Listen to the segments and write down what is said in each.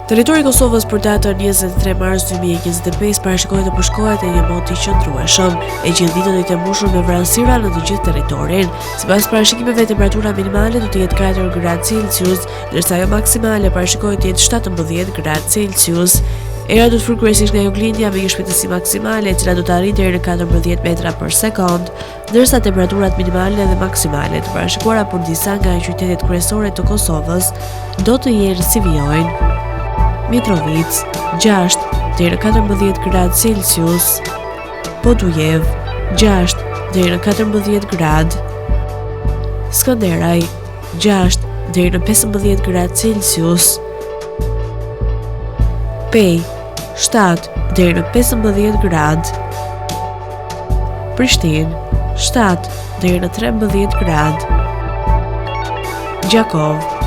Territori i Kosovës për datën 23 mars 2025 parashikohet të përshkohet me një mot të qëndrueshëm. E gjithë dita do të jetë e mbushur me vranësira në të gjithë territorin. Sipas parashikimeve, temperatura minimale do të jetë 4 gradë Celsius, ndërsa ajo maksimale parashikohet të jetë 17 gradë Celsius. Era do të fryjë kryesisht nga juglindja me një shpejtësi maksimale e cila do të arrijë deri në 14 metra për sekondë. Ndërsa temperaturat minimale dhe maksimale të parashikuara për disa nga qytetet kryesore të Kosovës do të jenë si vijojnë. Mitrovicë, 6 deri në 14 gradë Celsius. Podujevë, 6 deri në 14 gradë. Skënderaj, 6 deri në 15 gradë Celsius. Pejë, 7 deri në 15 gradë. Prishtinë, 7 deri në 13 gradë. Gjakovë,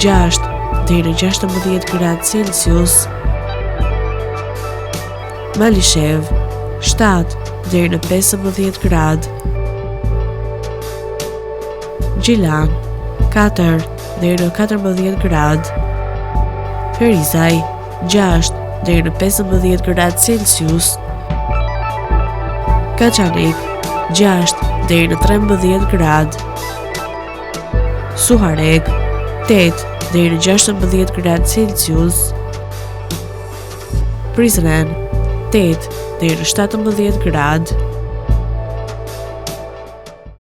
6 deri në 16 gradë Celsius. Malishevë, 7 deri në 15 gradë. Gjilan, 4 deri në 14 gradë. Ferizaj, 6 deri në 15 gradë Celsius. Kaçanik, 6 deri në 13 gradë. Suharekë, 8 deri në 16 gradë Celsius. Prizren, 8 deri në 17 gradë.